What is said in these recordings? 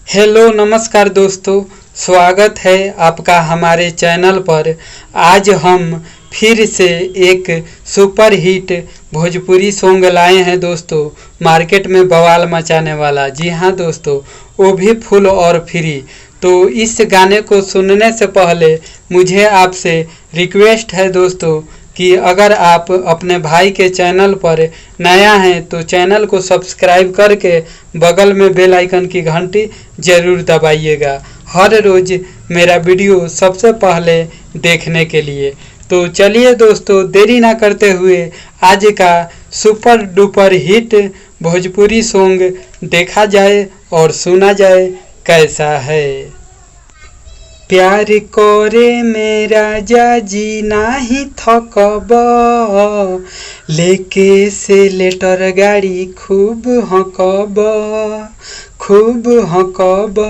Hello नमस्कार दोस्तों, स्वागत है आपका हमारे चैनल पर। आज हम फिर से एक सुपर हिट भोजपुरी सॉन्ग लाए हैं दोस्तों, मार्केट में बवाल मचाने वाला। जी हाँ दोस्तों, वो भी फुल और फ्री। तो इस गाने को सुनने से पहले मुझे आपसे रिक्वेस्ट है दोस्तों कि अगर आप अपने भाई के चैनल पर नया हैं तो चैनल को सब्सक्राइब करके बगल में बेल आइकन की घंटी ज़रूर दबाइएगा हर रोज़ मेरा वीडियो सबसे पहले देखने के लिए। तो चलिए दोस्तों, देरी ना करते हुए आज का super duper hit Bhojpuri song देखा जाए और सुना जाए कैसा है। प्यार करे मेरा जाजी नाही थकब, लेके से लेटर गाड़ी खूब हकब, खूब हकब।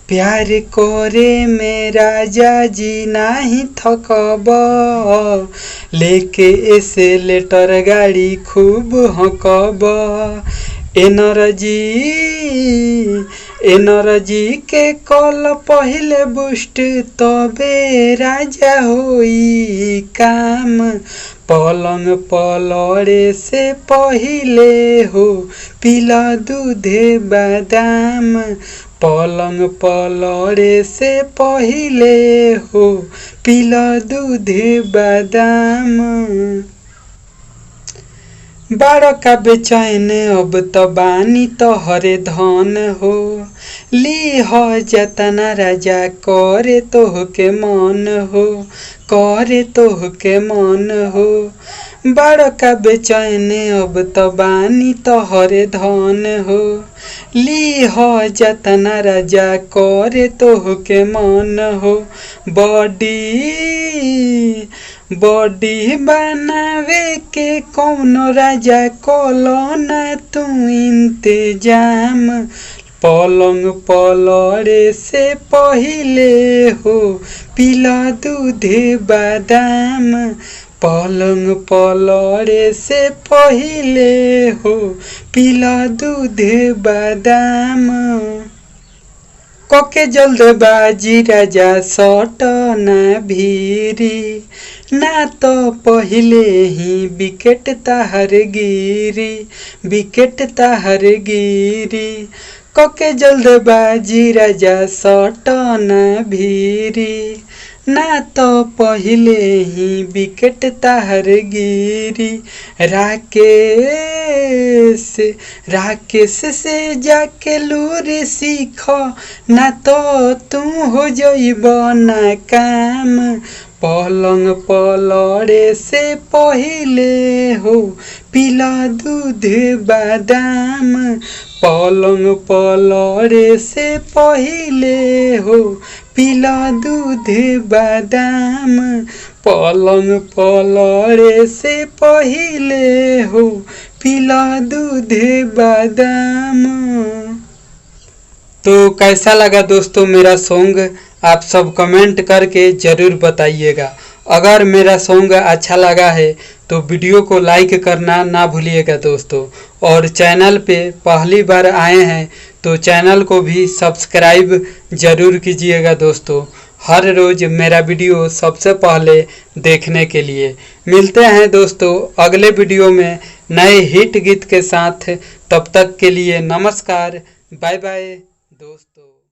प्यार करे मेरा जाजी नाही थकब, लेके से लेटर गाड़ी खूब हकब। एनर्जी एनर्जी के कल पहले बूस्ट तबे राजा होई काम। पलंग पलड़े से पहले हो पीला दूधे बादाम। पलंग पलड़े से पहले हो पीला दूधे बादाम। बड़का बेचैन अब तो बानी तोहरे धन हो, ली हो जतना राजा करे तोहके मन हो, करे तोहके मन हो। बड़का बेचैन अब तो बानी तोहरे धन हो, ली हो जतना राजा करे तोहके मन हो। बॉडी बॉडी बनावे के कौनो राजा कलो ना तू इंतजाम। पलंग पलड़े से पहले हो पीला दूधे बादाम। पलंग पलड़े से पहले हो पीला दूधे बादाम। कोके जल्दबाजी राजा सट ना भीरी, ना तो पहले ही विकेट ताहर गिरी, विकेट ताहर गिरी। कोके जल्दबाजी राजा सट ना भीरी, ना तो पहले ही विकेट ताहर गिरी। राकेश राकेश से जाके लूर सीख, ना तो तू हो जइब ना काम। पलंग पलड़े से पहले हो पीला दूध बादाम। पलंग पलड़े से पहले हो पीला दूध बादाम। पलंग पलड़े से पहले हो पीला दूध बादाम। तो कैसा लगा दोस्तों मेरा सॉन्ग, आप सब कमेंट करके ज़रूर बताइएगा। अगर मेरा सॉन्ग अच्छा लगा है तो वीडियो को लाइक करना ना भूलिएगा दोस्तों। और चैनल पे पहली बार आए हैं तो चैनल को भी सब्सक्राइब ज़रूर कीजिएगा दोस्तों, हर रोज़ मेरा वीडियो सबसे पहले देखने के लिए। मिलते हैं दोस्तों अगले वीडियो में नए हिट गीत के साथ। तब तक के लिए नमस्कार, बाय बाय दोस्तों।